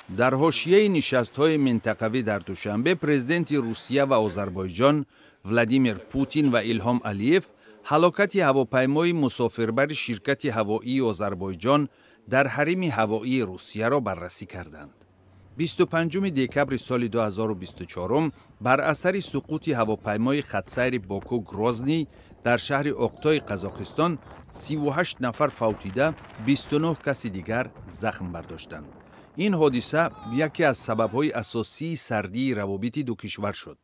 Дар ҳошияи нишастҳои минтақавӣ дар Душанбе президенти Русия ва Озарбойҷон Владимир Путин ва Илҳом Алиев ҳалокати ҳавопаймои мусофирбари ширкати ҳавоии Озарбойҷон дар ҳарими ҳавоии Русияро баррасӣ карданд. 25 декабри соли 2024 бар асари суқути ҳавопаймои хатсайри Боку Грозний дар шаҳри Оқтои Қазоқистон 38 нафар фавтида, 29 каси дигар захм бардоштанд. Ин ҳодиса яке аз сабабҳои асосии сардии равобити ду кишвар шуд.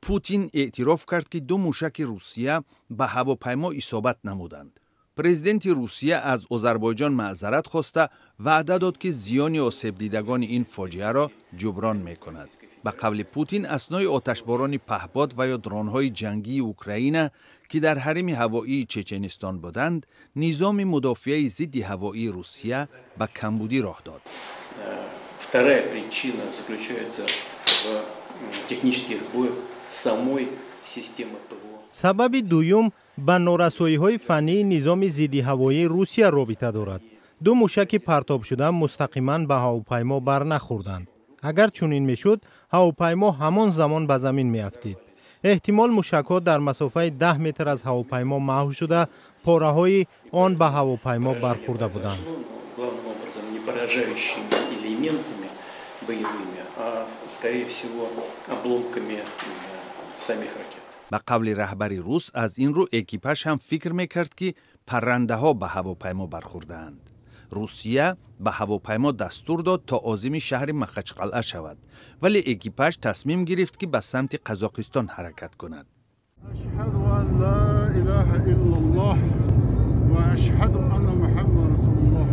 Путин эътироф кард, ки ду мушаки Русия ба ҳавопаймо исобат намуданд. Президенти Русия аз Озарбойҷон маъзарат хоста, ваъда дод, ки зиёни осебдидагони ин фоҷиаро ҷуброн мекунад. Ба қавли Путин, аснои оташборони паҳбод ва ё дронҳои ҷангии Украина, ки дар ҳарими ҳавоии Чеченистон буданд, низоми мудофиаи зидди ҳавоии Русия ба камбудӣ роҳ дод. Вторая причина заключается в технических сбоях самой системы ПВО. Сабаби дуюм ба норасоиҳои фаннии низоми зиддиҳавоии Русия робита дорад. Ду мушаки партобшуда мустақиман ба ҳавопаймо барнахӯрданд. Агар чунин мешуд, ҳавопаймо ҳамон замон ба замин меафтид. Эҳтимол, мушакҳо дар масофаи 10 метр аз ҳавопаймо маҳв шуда, пораҳои он ба ҳавопаймо бархӯрда буданд. Главным образом не поражающими элементами боевыми, а скорее всего обломками самих ракет. Ба қавли раҳбари рус, аз ин рӯ экипаж ҳам фикр мекард, ки паррандаҳо ба ҳавопаймо бархӯрдаанд. Русия ба ҳавопаймо дастур дод, то озими шаҳри Махачқалъа шавад, вале экипаж тасмим гирифт, ки ба самти Қазоқистон ҳаракат кунад. أشهد أن لا إله إلا الله وأشهد أن محمد رسول الله.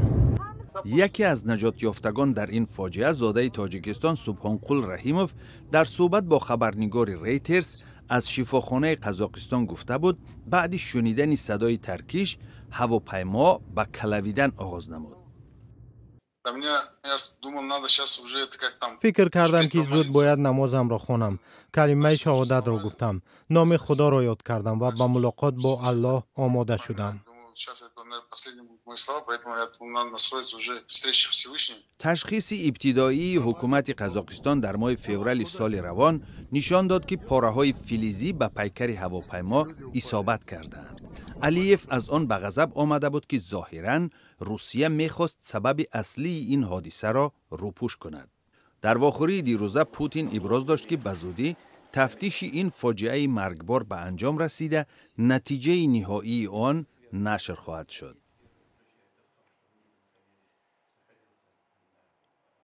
Яке аз наҷотёфтагон дар ин фоҷиа, зодаи Тоҷикистон Субҳонқул Раҳимов, дар суҳбат бо хабарнигори Рейтерс аз шифохонаи Қазоқистон гуфта буд, баъди шунидани садои таркиш ҳавопаймо ба калавидан оғоз намуд. Фикр кардам, ки зуд бояд намозамро хонам. Калимаи шаҳодатро гуфтам, номи Худоро ёд кардам ва ба мулоқот бо Аллоҳ омода шудам. Сейчас это, наверное, последние будут мои слова, поэтому я надо настроиться уже к встрече с Всевышним. Ташхиси ибтидоии ҳукумати Қазоқистон дар моҳи феврали соли равон нишон дод, ки пораҳои филизӣ ба пайкари ҳавопаймо исобат кардаанд. Алиев аз он ба ғазаб омада буд, ки зоҳиран Русия мехост сабаби аслии ин ҳодисаро рӯпӯш кунад. Дар вохӯрии дирӯза Путин иброз дошт, ки ба зудӣ тафтиши ин фоҷиаи маргбор ба анҷом расида, натиҷаи ниҳоии он нашр хоҳад шуд.